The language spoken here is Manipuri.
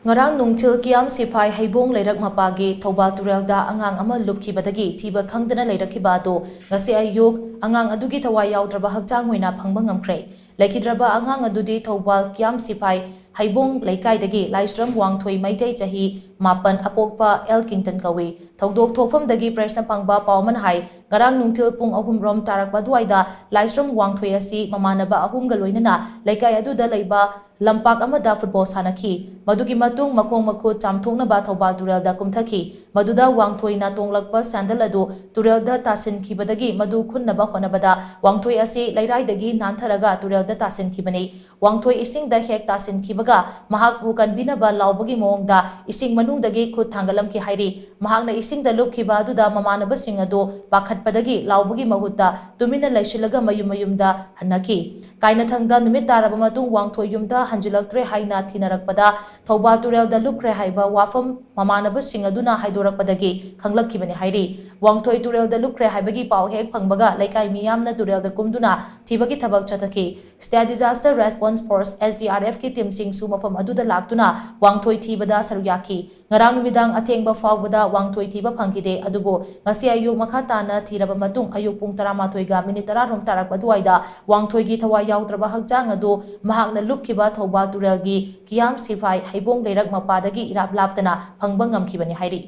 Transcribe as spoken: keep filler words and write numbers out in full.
ꯉꯔꯥꯡ ꯅꯨꯡꯊꯤꯜ ꯀꯤꯌꯥꯝ ꯁꯤꯐꯥꯏ ꯍꯩꯕꯣꯡ ꯂꯩꯔꯛ ꯃꯄꯥꯒꯤ ꯊꯧꯕꯥꯜ ꯇꯨꯔꯦꯜꯗ ꯑꯉꯥꯡ ꯑꯃ ꯂꯨꯞꯈꯤꯕꯗꯒꯤ ꯊꯤꯕ ꯈꯪꯗꯅ ꯂꯩꯔꯛꯈꯤꯕ ꯑꯗꯨ ꯉꯁꯤ ꯑꯌꯨꯛ ꯑꯉꯥꯡ ꯑꯗꯨꯒꯤ ꯊꯋꯥꯏ ꯌꯥꯎꯗ꯭ꯔꯕ ꯍꯛꯆꯥꯡ ꯑꯣꯏꯅ ꯐꯪꯕ ꯉꯝꯈ꯭ꯔꯦ꯫ ꯂꯩꯈꯤꯗ꯭ꯔꯕ ꯑꯉꯥꯡ ꯑꯗꯨꯗꯤ ꯊꯧꯕꯥꯜ ꯀꯤꯌꯥꯝ ꯁꯤꯐꯥꯏ ꯍꯩꯕꯣꯡ ꯂꯩꯀꯥꯏꯗꯒꯤ ꯂꯥꯏꯁ꯭ꯔꯝ ꯋꯥꯡꯊꯣꯏ ꯃꯩꯇꯩ, ꯆꯍꯤ ꯃꯥꯄꯟ, ꯑꯄꯣꯛꯄ ꯑꯦꯜ ꯀꯤꯡꯇꯟ ꯀꯧꯏ꯫ ꯊꯧꯗꯣꯛ ꯊꯣꯛꯐꯝꯗꯒꯤ ꯄ꯭ꯔꯦꯁꯅ ꯐꯪꯕ ꯄꯥꯎ ꯑꯃꯅ ꯍꯥꯏ, ꯉꯔꯥꯡ ꯅꯨꯡꯊꯤꯜ ꯄꯨꯡ ꯑꯍꯨꯝ ꯔꯣꯝ ꯇꯥꯔꯛꯄ ꯑꯗꯨꯋꯥꯏꯗ ꯂꯥꯏꯁ꯭ꯔꯝ ꯋꯥꯡꯊꯣꯏ ꯑꯁꯤ ꯃꯃꯥꯟꯅꯕ ꯑꯍꯨꯝꯒ ꯂꯣꯏꯅꯅ ꯂꯩꯀꯥꯏ ꯑꯗꯨꯗ ꯂꯩꯕ ꯂꯝꯄꯥꯛ ꯑꯃꯗ ꯐꯨꯠꯕꯣꯜ ꯁꯥꯟꯅꯈꯤ꯫ ꯃꯗꯨꯒꯤ ꯃꯇꯨꯡ ꯃꯈꯣꯡ ꯃꯈꯨꯠ ꯆꯥꯝꯊꯣꯛꯅꯕ ꯊꯧꯕꯥꯜ ꯇꯨꯔꯦꯜꯗ ꯀꯨꯝꯊꯈꯤ꯫ ꯃꯗꯨꯗ ꯋꯥꯡꯊꯣꯏꯅ ꯇꯣꯡꯂꯛꯄ ꯁꯦꯟꯗꯜ ꯑꯗꯨ ꯇꯨꯔꯦꯜꯗ ꯇꯥꯁꯤꯟꯈꯤꯕꯗꯒꯤ ꯃꯗꯨ ꯈꯨꯟꯅꯕ ꯍꯣꯠꯅꯕꯗ ꯋꯥꯡꯊꯣꯏ ꯑꯁꯤ ꯂꯩꯔꯥꯏꯗꯒꯤ ꯅꯥꯟꯊꯔꯒ ꯇꯨꯔꯦꯜꯗ ꯇꯥꯁꯤꯟꯈꯤꯕꯅꯤ꯫ ꯋꯥꯡꯊꯣꯏ ꯏꯁꯤꯡꯗ ꯍꯦꯛ ꯇꯥꯁꯤꯟꯈꯤꯕꯒ ꯃꯍꯥꯛꯄꯨ ꯀꯟꯕꯤꯅꯕ ꯂꯥꯎꯕꯒꯤ ꯃꯑꯣꯡꯗ ꯏꯁꯤꯡ ꯃꯅꯨꯡꯗꯒꯤ ꯈꯨꯠ ꯊꯥꯡꯒꯠꯂꯝꯈꯤ ꯍꯥꯏꯔꯤ꯫ ꯃꯍꯥꯛꯅ ꯏꯁꯤꯡꯗ ꯂꯨꯞꯈꯤꯕ ꯑꯗꯨꯗ ꯃꯃꯥꯟꯅꯕꯁꯤꯡ ꯑꯗꯨ ꯄꯥꯈꯠꯄꯗꯒꯤ ꯂꯥꯎꯕꯒꯤ ꯃꯍꯨꯠꯇ ꯇꯨꯃꯤꯟꯅ ꯂꯩꯁꯤꯜꯂꯒ ꯃꯌꯨꯝ ꯃꯌꯨꯝꯗ ꯍꯟꯅꯈꯤ꯫ ꯀꯥꯏꯅꯊꯪꯗ ꯅꯨꯃꯤꯠ ꯇꯥꯔꯕ ꯃꯇꯨꯡ ꯋꯥꯡꯊꯣꯏ ꯌꯨꯝꯗ ꯍꯟꯖꯤꯜꯂꯛꯇ꯭ꯔꯦ ꯍꯥꯏꯅ ꯊꯤꯅꯔꯛꯄꯗ ꯊꯧꯕꯥꯜ ꯇꯨꯔꯦꯜꯗ ꯂꯨꯞꯈ꯭ꯔꯦ ꯍꯥꯏꯕ ꯋꯥꯐꯝ ꯃꯃꯥꯟꯅꯕꯁꯤꯡ ꯑꯗꯨꯅ ꯍꯥꯏꯗꯣꯔꯛꯄꯗꯒꯤ ꯈꯪꯂꯛꯈꯤꯕꯅꯤ ꯍꯥꯏꯔꯤ꯫ ꯋꯥꯡꯊꯣꯏ ꯇꯨꯔꯦꯜꯗ ꯂꯨꯞꯈ꯭ꯔꯦ ꯍꯥꯏꯕꯒꯤ ꯄꯥꯎ ꯍꯦꯛ ꯐꯪꯕꯒ ꯂꯩꯀꯥꯏ ꯃꯤꯌꯥꯝꯅ ꯇꯨꯔꯦꯜꯗ ꯀꯨꯝꯗꯨꯅ ꯊꯤꯕꯒꯤ ꯊꯕꯛ ꯆꯠꯊꯈꯤ꯫ State Disaster Response Force, S D R F ꯀꯤ ꯇꯤꯝꯁꯤꯡꯁꯨ ꯃꯐꯝ ꯑꯗꯨꯗ ꯂꯥꯛꯇꯨꯅ ꯋꯥꯡꯊꯣꯏ ꯊꯤꯕꯗ ꯁꯔꯨꯛ ꯌꯥꯈꯤ꯫ ꯉꯔꯥꯡ ꯅꯨꯃꯤꯗꯥꯡ ꯑꯊꯦꯡꯕ ꯐꯥꯎꯕꯗ ꯋꯥꯡꯊꯣꯏ ꯊꯤꯕ ꯐꯪꯈꯤꯗꯦ, ꯑꯗꯨꯕꯨ ꯉꯁꯤ ꯑꯌꯨꯛ ꯃꯈꯥ ꯇꯥꯅ ꯊꯤꯔꯕ ꯃꯇꯨꯡ ꯑꯌꯨꯛ ꯄꯨꯡ ꯇꯔꯥꯃꯥꯊꯣꯏꯒ ꯃꯤꯅꯤꯠ ꯇꯔꯥ ꯔꯣꯝ ꯇꯥꯔꯛꯄ ꯑꯗꯨꯋꯥꯏꯗ ꯋꯥꯡꯊꯣꯏꯒꯤ ꯊꯋꯥꯏ ꯌꯥꯎꯗ꯭ꯔꯕ ꯍꯛꯆꯥꯡ ꯑꯗꯨ ꯃꯍꯥꯛꯅ ꯂꯨꯞꯈꯤꯕ ꯊꯧꯕꯥꯜ ꯇꯨꯔꯦꯜꯒꯤ ꯀꯤꯌꯥꯝ ꯁꯤꯐꯥꯏ ꯍꯩꯕꯣꯡ ꯂꯩꯔꯛ ꯃꯄꯥꯗꯒꯤ ꯏꯔꯥꯞ ꯂꯥꯞꯇꯅ ꯐꯪꯕ ꯉꯝꯈꯤꯕꯅꯤ ꯍꯥꯏꯔꯤ꯫